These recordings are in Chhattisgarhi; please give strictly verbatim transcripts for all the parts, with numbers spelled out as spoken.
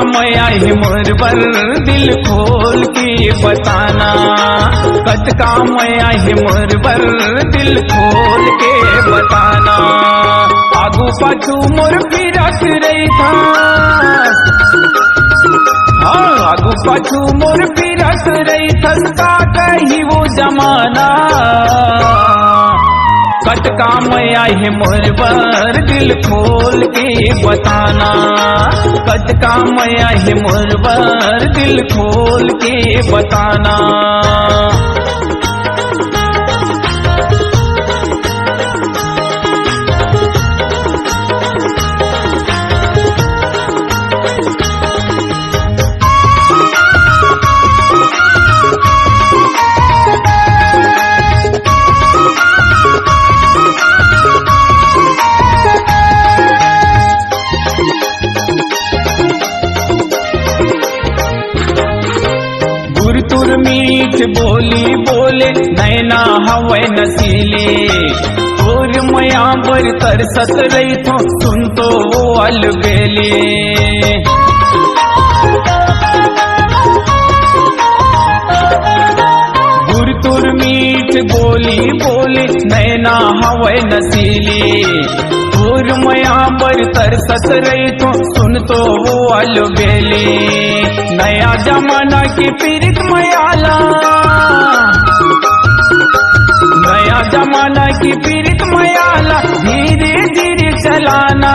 मया हे मोर बर, दिल खोल के बताना। कतका मया हे मोर बर, दिल खोल के बताना। आगू पाछू मोर फिरत रहिथा, हाँ, आगू पाछू मोर फिरत रहिथस, का कही वो जमाना। कतका मया हे मोर बर, दिल खोल के बताना। कतका मया हे मोर बर, दिल खोल के बताना। गुरतुर मीठ बोली बोले, नैना हवय नसीली। तोर मया बर तरसत रहिथों, सुन तो वो अलबेली। गुरतुर मीठ बोली बोले, नैना हवय नसीली। तोर मया बर तरसत रहिथों, सुन तो वो अलबेली। नया जमाना के पीरित मया ला, नया जमाना के पीरित मया ला, धीरे धीरे चलाना।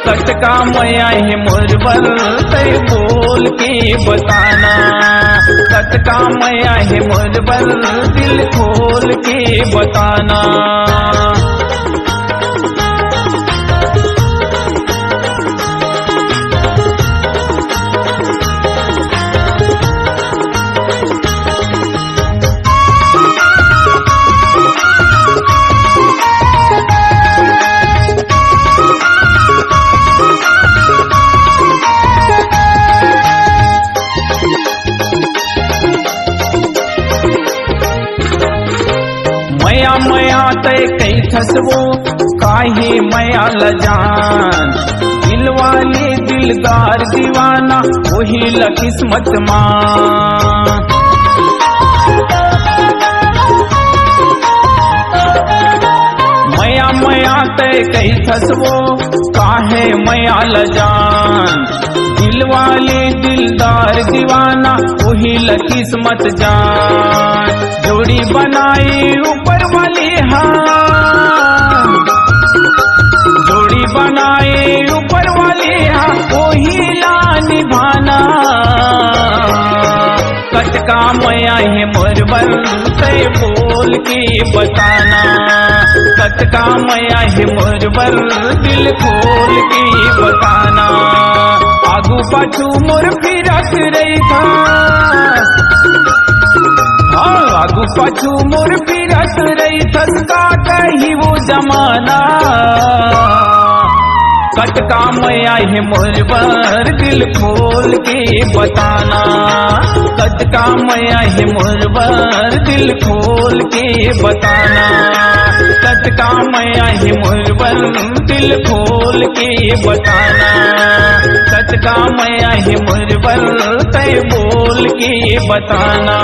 कतका मया हे मोर बर, तैं बोल के बताना। कतका मया हे मोर बर, दिल खोल के बताना। मया मया तैं कहिथस वो, काहे मया ल जान। दिल वाले दिलदार दीवाना, वही ल किस्मत मान। मया मया तैं कहिथस वो, काहे मया ल जान। दिल वाले दिलदार दीवाना, वही ल किस्मत जान। जोड़ी बनाए ऊपर वाले हा, जोड़ी बनाए ऊपर वाले हा, वही ला निभाना। कतका मया हे मोर बर, तैं बोल के बताना। कतका मया हे मोर बर, दिल खोल के बताना। आगू पाछू मोर फिरत रहिथा, हाँ, आगू पाछू मोर फिरत रहिथस, का कही वो जमाना। कतका मया हे मोर बर, दिल खोल के बताना। कतका मया हे मोर बर, दिल खोल के बताना। कतका मया हे मोर बर, दिल खोल के बताना। कतका मया हे मोर बर, तैं बोल के बताना।